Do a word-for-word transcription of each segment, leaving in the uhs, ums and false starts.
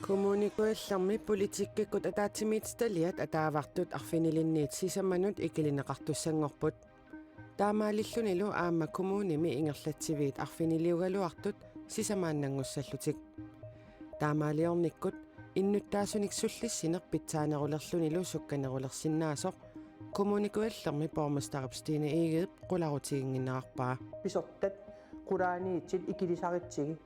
Kommune Kujallermi politikkikkut ataatsimiititaliat ataavartut arfinilinniit sisamanut ikilineqartussanngorput. Taamaalillunilu aamma kommunimi ingerlatsiviit arfiniliugaluartut sisamaannanngussallutik. Taamaaliornikkut innuttaasunik sullissineq pitsaanerulerlunilu sukkanerulersinnaasoq Kommune Kujallermi borgmesterip Stine Egedep qularutiginnginnerarpaa. Pisortat qulaaniitsit ikilisaritsigi.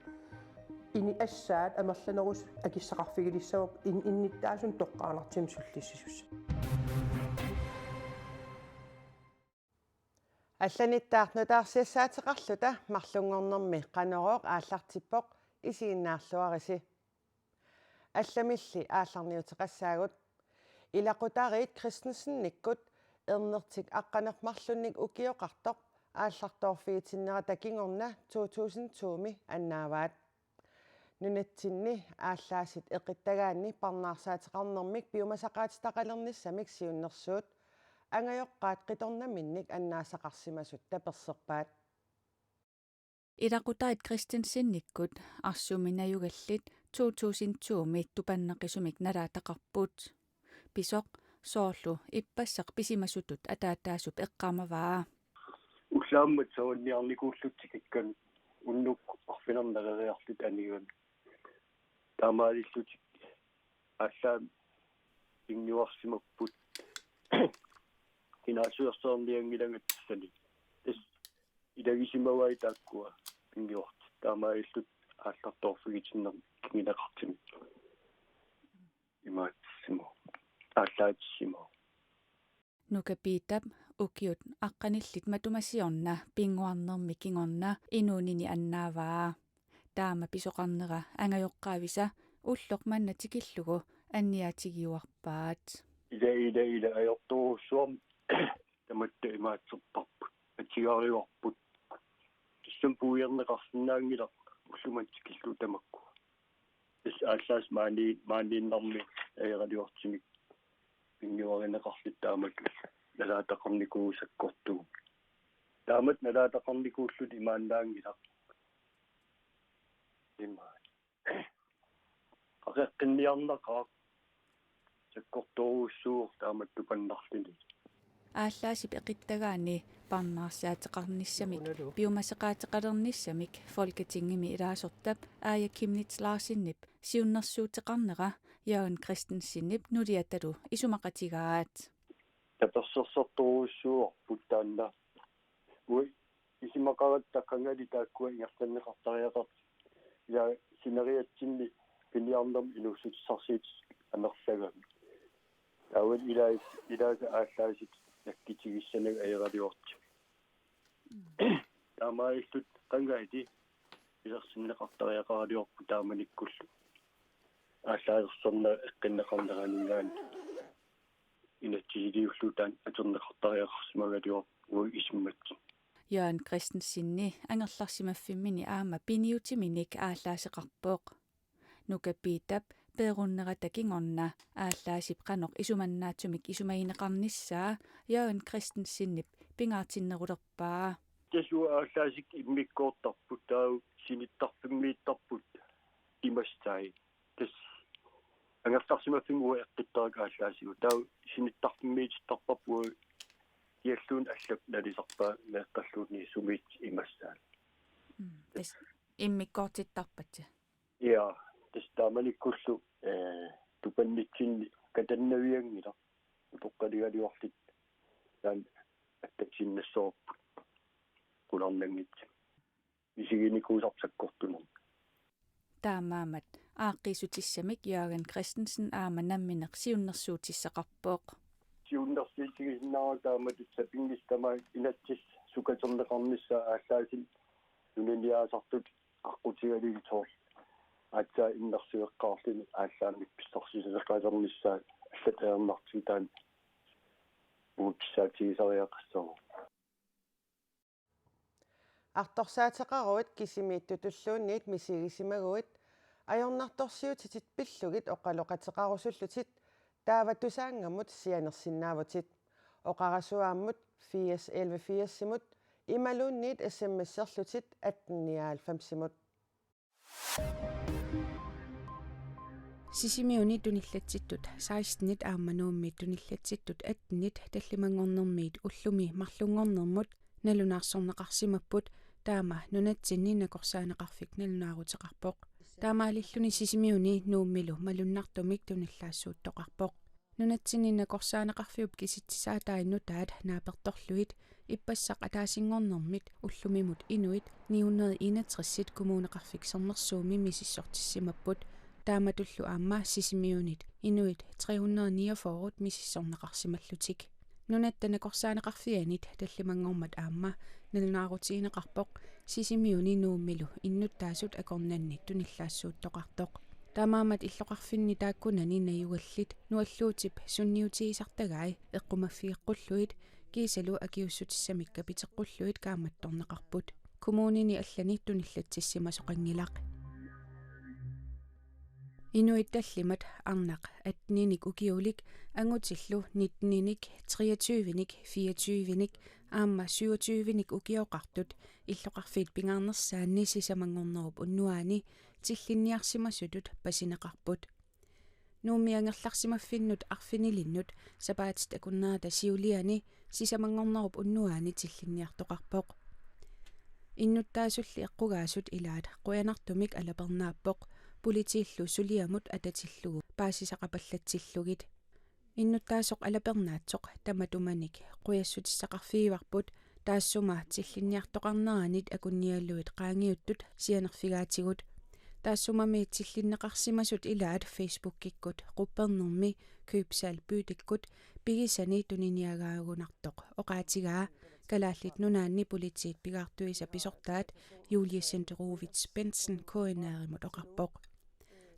Ini assaat amerlanerusut akissaqarfigilissavavut in-, innuttaasunut toqqaannartumik sullissisussat. Allanittaaq nutaarsiassaateqarluta marlunngornermi Qanorooq aallartippoq, isiginnaarluarisi. Allamilli aallarniuteqassaagut. Ilaqutariit Christensenikkut ernertik aqqaneq-marlunnik ukioqartoq aallartoorfigitinnerata kingorna to tusind to-mi annaavaat. Nunatsinni aallaasip eqittagaanni parnaarsaateqarnermik piumasaqaatitaqalernissamik siunnersuut angajoqqaat qitornaminnik annaasaqarsimasut taperserpaat. Ilaqutariit Christensenikkut arsumi najugallit to tusind to-mi tupannaqisumik nalaataqarput. Pisoq soorlu ippassaq pisimasutut ataataasup eqqaamavaa. Ullaammat savanniarnikuullutik tikikkami unnuk arfineq-nereriarlutik anigami. Taamaalillutik aallaat pinnguarsimapput. Kinaassusersornianngilanga tassani. Tassa ilagisimavai taakkua pinnguartut. Taamaalillutik aallartoorfigitinnermik kinguneqartumik. Imaatsimavoq. Aallaatissimasoq. Nuka Piitap ukiut aqqanillit matuma siorna pinnguarnermi kingorna inuunini annaavaa. Taama pisoqarnera angajoqqaavisa ulloq manna tikillugu anniaatigiuarpaat. Ila, ila, ila ajortorujussuarmik tamatta imaatserparput. Atigaarivarput. Tassami puiorneqarsinnaanngilaq ulloq manna tikillugu tamakkua. Tassa aallaasip maani-, maaniinnarmi ajoraluartumik pinnguarineqarluta taamatut nalaataqarnikuuvoq sakkortuumik. Taamatut nalaataqarnikuulluta imaannaanngilaq. Ima. Qaqeqqinniarnaqaaq sakkortoorujussuuvoq taamatut tupannarluni. Aallaasip eqittagaanni parnaarsaateqarnissamik piumasaqaateqalernissamik Folketingimi ilaasortap Aaja Chemnitz Larsenip siunnersuuteqarnera Jørgen Christensenip nuliatalu isumaqatigaat. Tapersersortorujussuuarput taanna. Uanga isumaqaratta qangali taakkua ingerlanneqartariaqartut. Ila sineriatsinni piniarnermut inuussutissarsiutit amerlagami. Taava ilaat, ilaasa aallaasik nakkutigissanagit ajoraluartumik. Taamaalillutik qangali isertinneqartariaqaraluarput taamanikkullu. Aallaasersorneq eqqunneqarneraninngaanniit inatsisiliullugu taanna atorneqartariaqarsimagaluarpoq uagut isummatsinni. Jørgen Christensen angerlarsimaffimmini aamma piniutiminik aallaaseqarpoq. Nuka Piitap peerunnerata kingorna aallaasip qanoq isumannaatsumik isumagineqarnissaa Jørgen Christensenip pingaartinnerulerpaa. Tassa uagut aallaasik immikkoortarput taava sinittarfimmiittarput imassai. Tassa angerlarsimaffimmut uagut eqqittarakku aallaasigut. Taava sinittarfimmiitittarparput uagut kialluunniit allap nalisarpaa meeqqalluunniit sumiit imassaat. Mm, tassa immikkoortittarpassi. Ja, tassa taamanikkullu, eh, tupannitsinni katannavianngilaq utoqqaligaluarluta taanna attatsiinnassavarput qularnanngitsumik. Misiginikuusarput sakkortunermik. Taamaammat aaqqiissutissamik Jørgen Christensen aamma nammineq siunnersuutissaqarpoq. Siunnersuutigisinnaavara taamatut sapinngisaq tamaat inatsisip sukaterneqarnissaa aallaasinik tuniniaasartut aqqutigalugit soorlu aatsaat innersueqqaarluni aallaammi pissarsisoqalernissaa allatut ajornartumik taanna uagut kissaatigisariaqassooq. Artorsaateqaruit kisimiittutulluunniit misigisimaguit ajornartorsiutitit pillugit oqaloqateqarusullutit taava Tusaanngamut sianersinnaavutit. Oqarasuaammut firs elleve firsimut imaluunniit S M S-erlutit atten nioghalvfemsimut. Sisimiuni tunillatsittut sekstenit aamma Nuummi tunillatsittut attenit tallimanngornermiit ullumi marlunngornermut nalunaarsorneqarsimapput, taama nunatsinni nakorsaaneqarfik nalunaaruteqarpoq. Taamaalilluni Sisimiuni Nuummilu malunnartumik tunillaassuuttoqarpoq. Nunatsinni nakorsaaneqarfiup kisitsisaataanik nutaat naapertorlugit ippassaq ataasinngornermit ullumimut inuit ni hundrede enogtres kommuneqarfik Sermersuumi misissortissimapput. Taamatullu aamma Sisimiunit inuit tre hundrede niogfyrre misissorneqarsimallutik. Nunatta nakorsaaneqarfianit tallimanngormat aamma nalunaarutigineqarpoq Sisimiuni Nuummilu innuttaasut akornanni tunillaassuuttoqartoq. Taamaammat illoqarfinni taakkunani najugallit nualluutip sunniutigisartagai eqqumaffigeqqullugit kiisalu akiuussutissamik kapiteqqullugit kaammattorneqarput. Kommunini allani tunillatsissimasoqanngilaq. Inuit tallimat arnaq atteninik ukiulik angutillu nittenik, treogtyvenik, fireogtyvenik aamma syvogtyvenik ukioqartut illoqarfiit pingaarnersaanni sisamanngornerup unnuaani tillinniarsimasutut pasineqarput. Nuummi angerlarsimaffinnut arfinilinnut sapaatit akunnerata siuliani sisamanngornerup unnuaani tillinniartoqarpoq. Innuttaasulli eqqugaasut ilaat qujanartumik alapernaappoq, politiillu suliamut atatillugu paasisaqapallatsillugit. Innuttaasoq alapernaatsoq tamatumanik qujassutissaqarfigivarput, taassuma tillinniartoqarneranit akunnialugit qaangiuttut sianerfigaatigut. Taassumami tillinneqarsimasut ilaat Facebookikkut quppernermi Købsalg Bytikkut pigisani tuniniagaagunartoq oqaatigaa Kalaallit Nunaanni Politiit pigaartuisa pisortaat Julie Senderovits Bendtsen K N R-imut oqarpoq.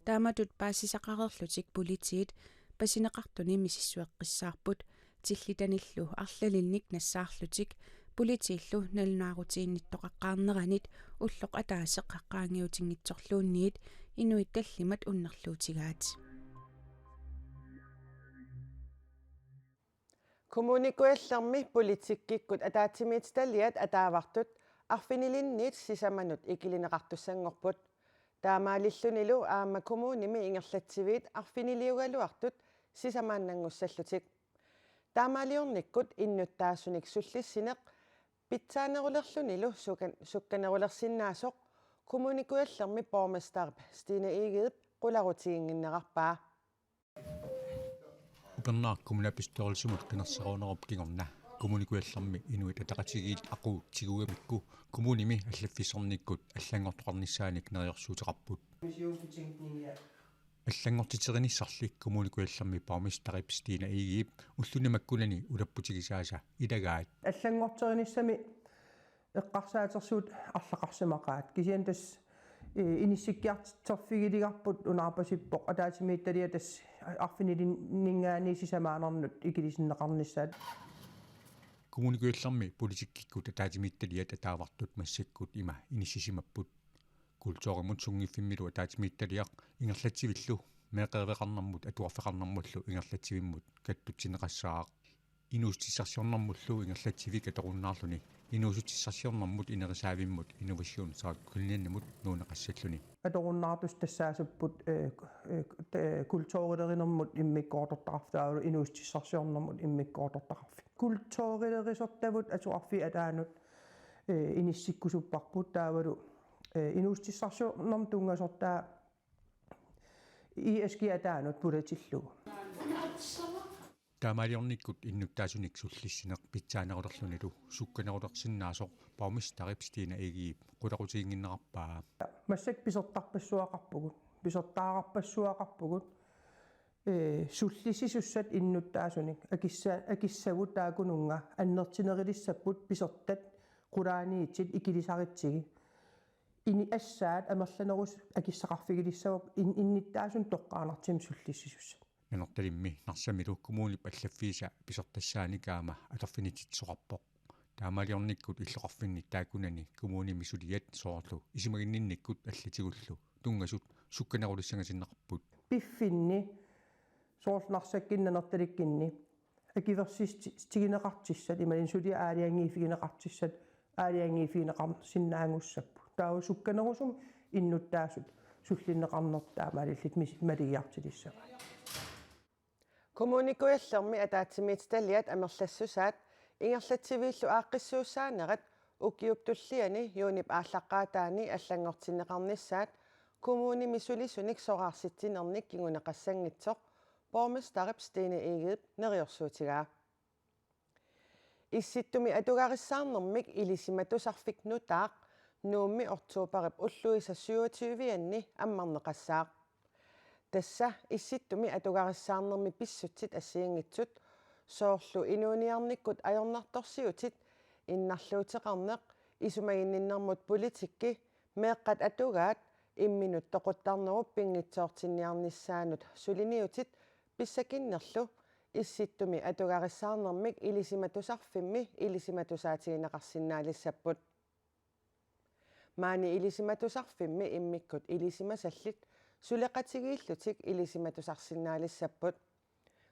Taamatut paasisaqareerlutik politiit pasineqartuni misissueqqissaarput, tillitanillu arlalinnik nassaarlutik politiillu nalunaarutiinnittoqaqqaarneranit ulloq ataaseq qaangiutinngitsorluunniit inuit tallimat unnerluutigaat. Kommune Kujallermi politikkikkut ataatsimiititaliat ataavartut arfinilinniit sisamanut ikilineqartussanngorput. Taamaalillunilu aamma kommunimi ingerlatsiviit arfiniliugaluartut sisamaannanngussallutik. Taamaaliornikkut innuttaasunik sullissineq pitsaanerulerlunilu sukan-, sukkanerulersinnaasoq Kommune Kujallermi borgmesterip Stine Egedep qularutiginnginnerarpaa. Upernaaq kommunalbestyrelsimut qinersinerup kingorna Kommune Kujallermi Inuit Ataqatigiit aquup tigugamikku kommunimi allaffissornikkut allanngortoqarnissaanik neriorsuuteqarput. Allanngortiterinissarli Kommune Kujallermi borgmesterip Stine Egedep ulluni makkunani ulapputigisaasa ilagaat. Allanngorterinissami eqqarsaatersuut arlaqarsimaqaat. Kisianni tassa, eh, inissikkiartorfigiligarput unaarpasippoq ataatsimiititaliat tassa arfinilinninngaanniit sisamaannarnut ikilisinneqarnissaat. Kommune Kujallermi politikkikkut ataatsimiititaliat ataavartut massakkut ima inissisimapput. Kulturimut sunngiffimmilu ataatsimiititaliaq ingerlatsivillu meeqqeriveqarnermut atuarfeqarnermullu ingerlatsivimmut kattutsinneqassaaq. Inuussutissarsiornermullu ingerlatsivik atorunnaarluni inuussutissarsiornermut inerisaavimmut Innovation South Greenlandimut nuunneqassalluni. Atorunnaartussat tassaasupput, eh, eh, te-, kulturilerinermut immikkoortortaqarfik taavalu inuussutissarsiornermut immikkoortortaqarfik. Kulturilerisortavut atuarfiit ataanut, eh, inissikkusupparput taavalu, eh, inuussutissarsiornermut tunngasortaa I S G ataanut pulatillugu. Taamaaliornikkut innuttaasunik sullissineq pitsaanerulerlunilu sukkanerulersinnaasoq borgmesterip Stine Egedep qularutiginnginnerarpaa. Massakkut pisortarpassuaqarpugut, pisortaararpassuaqarpugut, ee, sullissisussat innuttaasunik akissa-, akissagut taakkununnga annertunerulissapput pisortat qulaaniittut ikilisaritsigit. Ini assaat amerlanerusut akissaqarfigilissavagut in-, innuttaasunut toqqaannartumik sullissisussat. Nanortalimmi Narsamilu kommunip allaffiisa pisortassaanik aamma atorfinitsitsisoqarpoq. Taamaaliornikkut illoqarfinni taakkunani kommunimi suliat soorlu isumaginninnikkut allatigullu tunngasut sukkanerulissangasinneqarput. Piffinni soorlu Narsakkinni Nanortalikkunni akuersissutigineqartussat imaluunniit suliat aalajangiiffigineqartussat aalajangiiffigineqarsinnaanngussapput. Taava sukkanerusumik innuttaasut sullinneqarnertut taamaalillutik mis-, maligiartilissavaat. Kommune Kujallermi ataatsimiititaliat amerlassusaat ingerlatsiviillu aaqqissuussaanerat ukiup tulliani juunip aallaqqaataani allanngortinneqarnissaat kommunimi sulisunik soraarsitsinernik kinguneqassanngitsoq borgmesterip Stine Egedep neriorsuutigaa. Issittumi atugarissaarnermik ilisimatusarfik nutaaq Nuummi oktoberip ulluisa syvogtyve-anni ammarneqassaaq. Tassa Issittumi atugarissaarnermi pissutsit assigiinngitsut, soorlu inuuniarnikkut ajornartorsiutit, innarluuteqarneq, isumaginninnermut politikki, meeqqat atugaat, imminut toquttarnerup pinngitsoortinniarnissaanut suliniutit, pissakinnerlu Issittumi atugarissaarnermik ilisimatusarfimmi ilisimatussaatigineqarsinnaalissapput. Maani ilisimatusarfimmi immikkut ilisimasallit suleqatigiillutik ilisimatusarsinnaalissapput.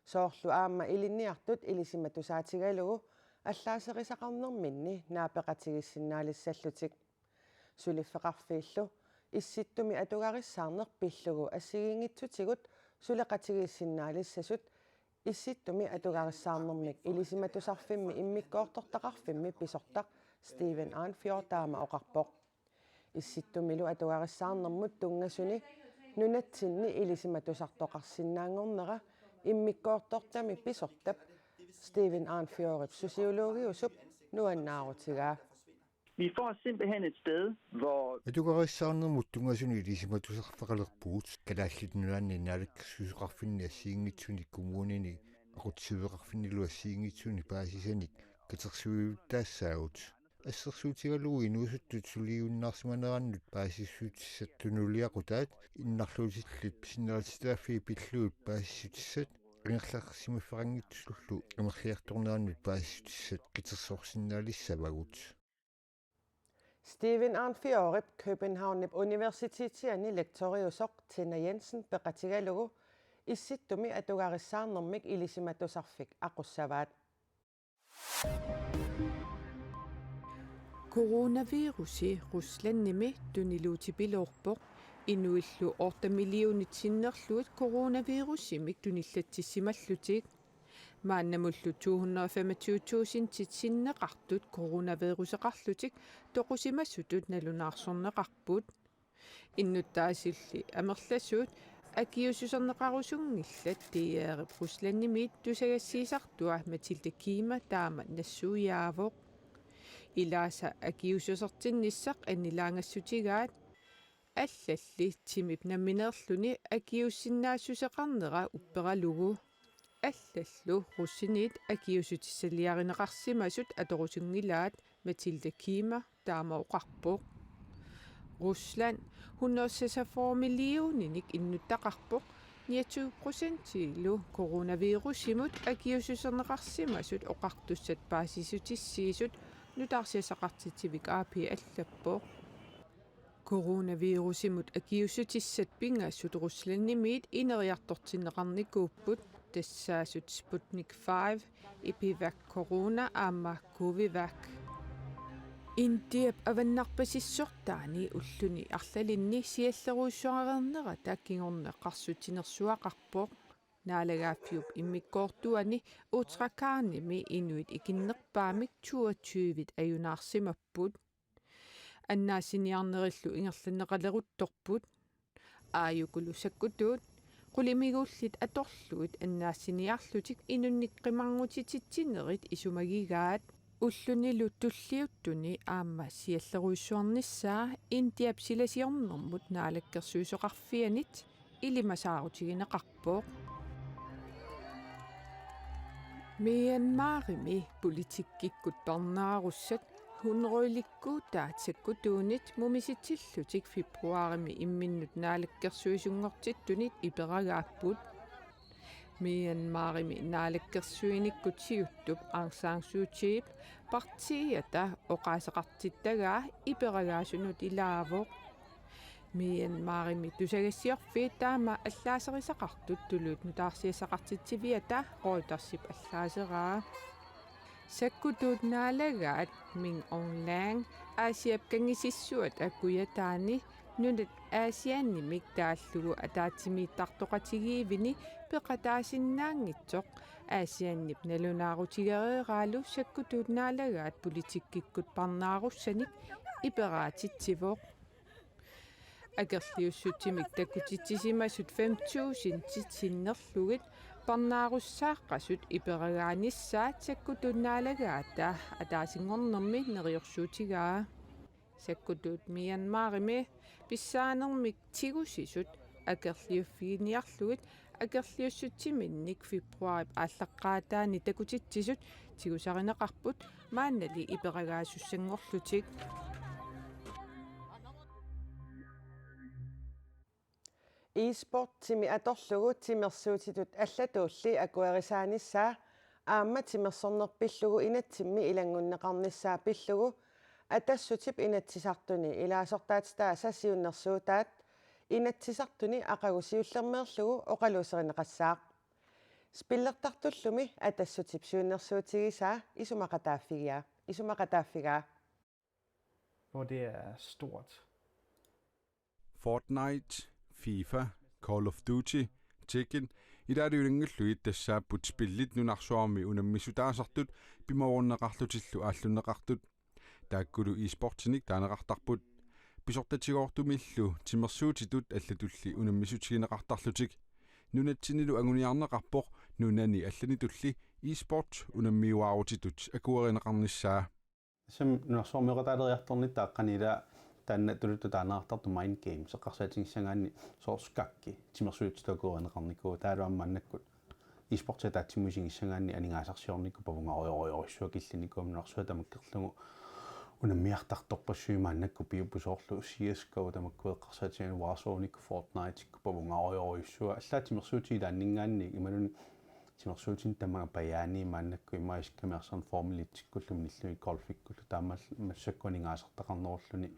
Soorlu aamma ilinniartut ilisimatussaatigalugu allaaserisaqarnerminni naapeqatigiissinnaalissallutik. Suliffeqarfiillu Issittumi atugarissaarneq pillugu assigiinngitsutigut suleqatigiissinnaalissasut Issittumi atugarissaarnermik ilisimatusarfimmi immikkoortortaqarfimmi pisortaq Stephen Arnfjord taama oqarpoq. Issittumilu atugarissaarnermut tunngasuni nunatsinni ilisimatusartoqarsinnaanngornera immikkoortortami pisortap Stephen Arnfjordip susiologiusup nuannaarutigaa. Vi får simpelthen et sted, hvor... Atugarissaarnermut tunngasuni ilisimatusarfeqalerpugut, Kalaallit Nunaanni naalakkersuisoqarfinni assigiinngitsuni kommunini aqutsiveqarfinnilu assigiinngitsuni paasisanik katersuivittaassaagut. Assersuutigalugu inuusuttut suliunnaarsimanerannut paasissutissat tunuliaqutaat, innarluutillit sinnerititaaffii pillugit paasissutissat angerlarsimaffeqanngitsullu amerliartornerannut paasissutissat katersorsinnaalissavagut. Stephen Arnfjordip Københavnip Universitetiani lektoriusoq Tina Jensen peqatigalugu Issittumi atugarissaarnermik ilisimatusarfik aqussavaat. Coronavirusi Ruslandimi tuniluutipiloorpoq, inuillu otte millionit sinnerlugit coronavirusimik tunillatsissimallutik. Maannamullu to hundrede og femogtyve tusindit sinneqartut coronaviruseqarlutik toqusimasutut nalunaarsorneqarput. Innuttaasulli amerlasuut akiuussuserneqarusunngillat, D R-ip Ruslandimiit tusagassiisartua Mathilde Kima taama nassuiaavoq. Ilaasa akiuussusertinnissaq annilaangassutigaat, allalli timip nammineerluni akiuussinnaassuseqarnera upperalugu. Allallu russinit akiuussutissaliarineqarsimasut atorusunngilaat, Mathilde Kima taama oqarpoq. Rusland hundrede seksogfyrre millioninik innuttaqarpoq, niogtyve procentilu coronavirusimut akiuussuserneqarsimasut oqartussat paasissutissiisut, nutaarsiassaqartitsivik A P allappoq. Coronavirusimut akiuussutissat pingasut Ruslandimiit ineriartortinneqarnikuupput, tassaasut Sputnik five, Epivac Corona aamma Covivac. Indiap avannarpasissortaani ulluni arlalinni siallerujussuareernerata kingorna qarsutsinersuaqarpoq. Naalagaaffiup immikkoortuani Uttarakhandimi inuit ikinnerpaamik toogtyvit ajunaarsimapput. Annaassiniarnerillu ingerlanneqaleruttorput. Aajukulu sakkutuut qulimiguullit atorlugit annaassiniarlutik inunnik qimarngutititsinerit isumagigaat. Ullunilu tulliuttuni aamma siallerujussuarnissaa Indiap silasiornermut naalakkersuisoqarfianit ilimasaarutigineqarpoq. Myanmarimi politikkikkut parnaarussat hundredelikkuutaat sakkutuunit mumisitsillutik februarimi imminnut naalakkersuisunngortittunit iperagaapput. Myanmarimi naalakkersuinikkut siuttup Aung San Suu Kyiip partiiata oqaaseqartittagaa iperagaasunut ilaavoq. Myanmarimi tusagassiorfiit taama allaaserisaqartut tuluit nutaarsiassaqartitsiviata Reutersip allaaseraa. Sakkutuut naalagaat Min Aung Hlaing Aasiap kangisissuata kujataani Nunat Aasiannimik taallugu ataatsimiittartoqatigiivini peqataasinnaanngitsoq Aasiannip nalunaarutigereeraalu sakkutuut naalagaat politikkikkut parnaarussanik iperaatitsivoq. Akerliussutsimik takkutitsisimasut fem tusindit sinnerlugit parnaarussaaqqasut iperagaanissaat sakkutuut naalagaata ataasinngornermi neriorsuutigaa. Sakkutuut Myanmarimi pissaanermik tigusisut akerliuffiginiarlugit akerliussutsiminnik februaarip aallaqqaataani takutitsisut tigusarineqarput maannali iperagaasussanngorlutik. E-sportsimi atorlugu timersuutitut allatuulli akuerisaanissaa aamma timersorneq pillugu inatsimmi ilanngunneqarnissaa pillugu Atassutip Inatsisartuni ilaasortaatitaasa siunnersuutaat Inatsisartuni aqagu siullermeerlugu oqaluuserineqassaaq. Spillertartullumi Atassutip siunnersuutigisaa isumaqataaffigaa, isumaqataaffigaa. Hvor det er stort. Fortnite, FIFA, Call of Duty, Tekken, ilaalu ilanngullugit tassaapput spillit nunarsuarmi unammissutaasartut pimoorunneqarlutillu aallunneqartut. Taakkulu e-sportinik taaneqartarput. Pisortatigoortumillu timersuutitut allatulli unammissutigineqartarlutik. Nunatsinnilu anguniarneqarpoq nunani allanitulli e-sport unammiuaarutitut akuerineqarnissaa. Tassami nunarsuarmioqataaleriartornitta aqqanilaat taanna tuluttut taaneqartartut mind games eqqarsaatigissagaanni soorlu skakki timersuutitut akuerineqarnikuuvoq taavalu aamma maannakkut e-sporti ataatsimut isigissagaanni aningaasarsiornikkut pavungarujorujussuaq killinnikuugami nunarsuaq tamakkerlugu unammiartartorpassuit maannakkut piupput soorlu C S G O tamakku eqqarsaatigaanni Warzoneikkut Fortniteikkut pavungarujorujussuaq allaat timersuutit ilaanninngaanniit imaluunniit timersuutinik tamapajaani maannakkut immaqa isikkamik arsarneq formeliksikkullu minillugit golfikkullu taamaal massakkut aningaasartaqarnerulluni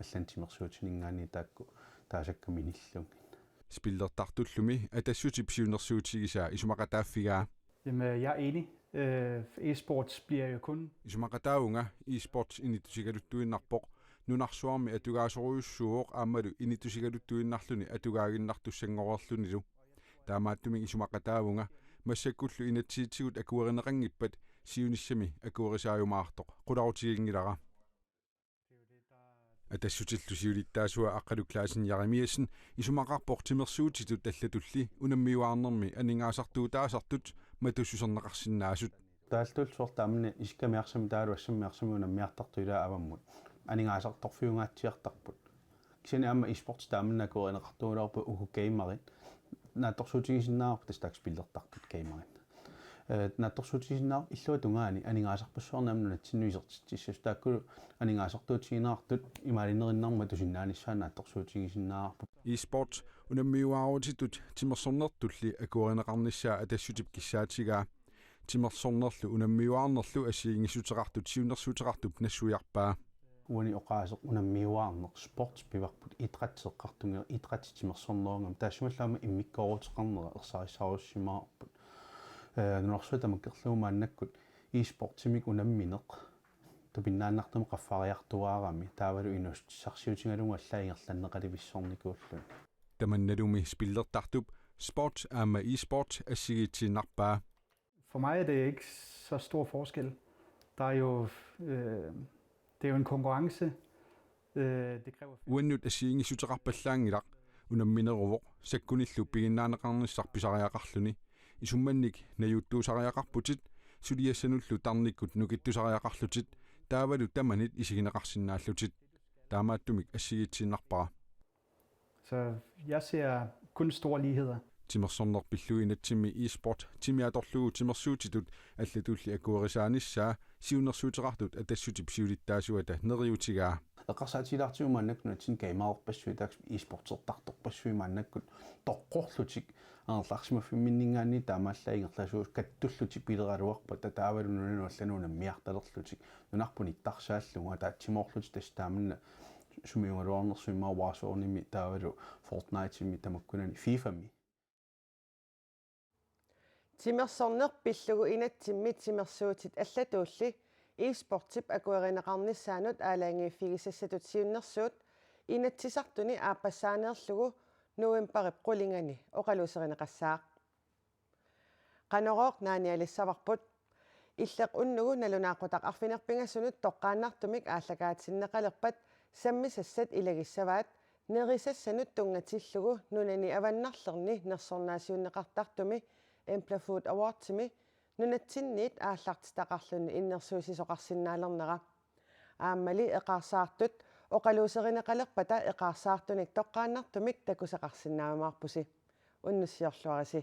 allanik timersuutininngaanniit taakku taasakka minillugit. Spillertartullumi Atassutip siunnersuutigisaa isumaqataaffigaa. Jamen, jeg er enig. Øh, e-sports bliver jo kun Isumaqataavunga e-sports inittusigaluttuinnarpoq, nunarsuarmi atugaasorujussuuvoq aammalu inittusigaluttuinnarluni atugaaginnartussanngoreerlunilu. Taamaattumik isumaqataavunga massakkullu inatsisitigut akuerineqanngippat siunissami akuerisaajumaartoq qularutiginngilara. Atassutillu siulittaasua Aqqalu Clausen Jeremiassen isumaqarpoq timersuutitut allatulli unammiuaarnermi aningaasartuutaasartut matussuserneqarsinnaasut. Taaltullu soorlu taamani isikkamik arsami taavalu assammik arsami unammiartartut ilaat avammut aningaasartorfiungaatsiartarput. Kisianni aamma e-sports taamani akuerineqartugulaarpoq uku gamerit naatsorsuutigisinnaavarput tassa taakku spillertartut gamerit. Ee, naatsorsuutigisinnaavarput illuatungaani aningaasarpassuarnik aamma nunatsinnut isertitsissasut taakkulu aningaasartuutigineqartut imaalinerinnarmik matusinnaanissaannut naatsorsuutigisinnaavarput. E-sports unammiuaarutitut timersornertulli akuerineqarnissaa Atassutip kissaatigaa. Timersornerlu unammiuaarnerlu assigiinngissutissaqartut siunnersuuteqartup nassuiarpaa. Uani oqaaseq unammiuaarneq sports pivarput idrætseqqartungi idrætsi timersornerugami taassumalu aamma immikkooruteqarnera ersarissaarussimaavarput. Ee, nunarsuaq tamakkerlugu maannakkut e-sportimik unammineq tupinnaannartumik qaffariartuaarami taavalu inuussutissarsiutigalugu allaat ingerlanneqalivissornikuulluni. Tamannalumi spillertartup sport aamma e-sport assigiitsiinnarpaa. For mig er det ikke så stor forskel. Der er jo, øh, det er jo en konkurrence. Øh, det kræver Uannut assigiinngissuteqarpallaanngilaq, unammineruvoq sakkunillu piginnaaneqarnissaq pisariaqarluni. Isummannik najuuttuusariaqarputit, suliassanullu tarnikkut nukittusariaqarlutit, taavalu tamanit isigineqarsinnaallutit. Taamaattumik assigiitsiinnarpara. Så jeg ser kun store ligheder. Timersorneq pillugu inatsimmi e-sport timi atorlugu timersuutitut allatulli akuerisaanissaa siunnersuuteqartut Atassutip siulittaasuata neriuutigaa. Eqqarsaatigilaartigu maannakkut nunatsinni gamererpassuit taakku e-sportertartorpassuit maannakkut toqqorlutik angerlarsimaffimminninngaanniit taamaallaat ingerlasuut kattullutik pileraluarpata taavalu nunanut allanut unammiartalerlutik nunarput nittarsaallugu ataatsimoorlutik tassa taamanna sumiugaluarnersoq immaqa Warzonemi taavalu Fortnitemi tamakkunani FIFAmi. Timersorneq pillugu inatsimmi timersuutit allatuulli e-sportip akuerineqarnissaanut aalajangiiffigisassatut siunnersuut Inatsisartuni aappassaaneerlugu novembarip qulingani oqaluuserineqassaaq. Qanorooq naanialissavarput. Illeq unnugu nalunaaqutaq arfineq-pingasunut toqqaannartumik aallakaatinneqalerpat sammisassat ilagissavaat nerisassanut tunngatillugu nunani avannarlerni nersornaasiunneqartartumi Employfood Awardsimi nunatsinniit aallartitaqarluni innersuussisoqarsinnaalernera. Aammali eqaarsaartut oqaluuserineqalerpata eqaarsaartunik toqqaannartumik takusaqarsinnaajumaarpusi. Unnussiorluarisi.